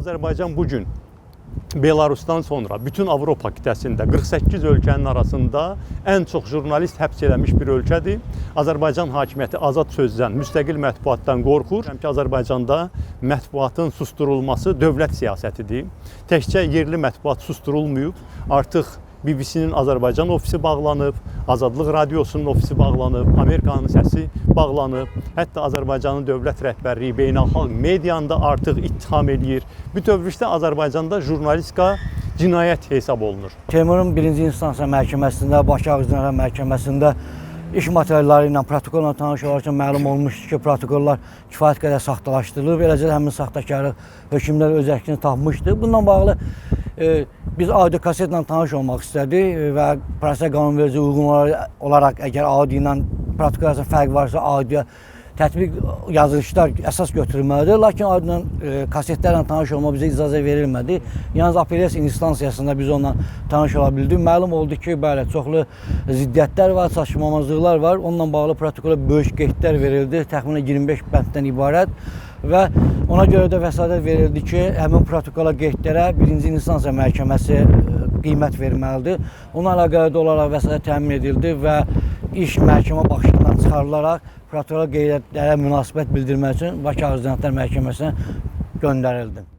Azərbaycan bu gün Belarusdan sonra bütün Avropa qitəsində 48 ölkənin arasında ən çox jurnalist həbs eləmiş bir ölkədir. Azərbaycan hakimiyyəti azad sözdən, müstəqil mətbuatdan qorxur. Həm ki Azərbaycanda mətbuatın susturulması dövlət siyasətidir. Təkcə yerli mətbuat susturulmayıb, artıq BBC-nin Azərbaycan ofisi bağlanıb, Azadlıq Radiosunun ofisi bağlanıb, Amerikanın səsi bağlanıb. Hətta Azərbaycanın dövlət rəhbərliyi beynəlxalq medianı da artıq ittiham eləyir. Bütövlükdə Azərbaycanda jurnalistika cinayət hesab olunur. Teymurun birinci instansiya məhkəməsində, Bakı Ağır Cinayətlər Məhkəməsində iş materialları ilə, protokolla tanış olarkən məlum olmuşdu ki, protokollar kifayət qədər saxtalaşdırılıb. Eləcə də həmin saxtakarlıq hökmlər öz əksini tapmışdı. Bununla bağlı biz audio kasetlə tanış olmaq istədik və proses qanunvericiliyə uyğun olaraq əgər audio ilə protokol arasında fərq varsa audio tətbiq yazılışlar əsas götürülməlidir. Lakin audio kasetlərlə tanış olmaq bizə icazə verilmədi. Yalnız apellyasiya instansiyasında biz onunla tanış ola bildik. Məlum oldu ki, bəli, çoxlu ziddiyyətlər var, çatışmamazlıqlar var. Onunla bağlı protokola böyük qeydlər verildi. Təxminən 25 bənddən ibarət və ona görə də vəsatət verildi ki, həmin protokola qeydlərə birinci instansiya məhkəməsi qiymət verməlidir. Onunla əlaqəli olaraq vəsatət təmin edildi və iş məhkəmə baxışından çıxarılaraq protokola qeydlərə münasibət bildirmək üçün Bakı Ağır Cinayətlər Məhkəməsinə göndərildi.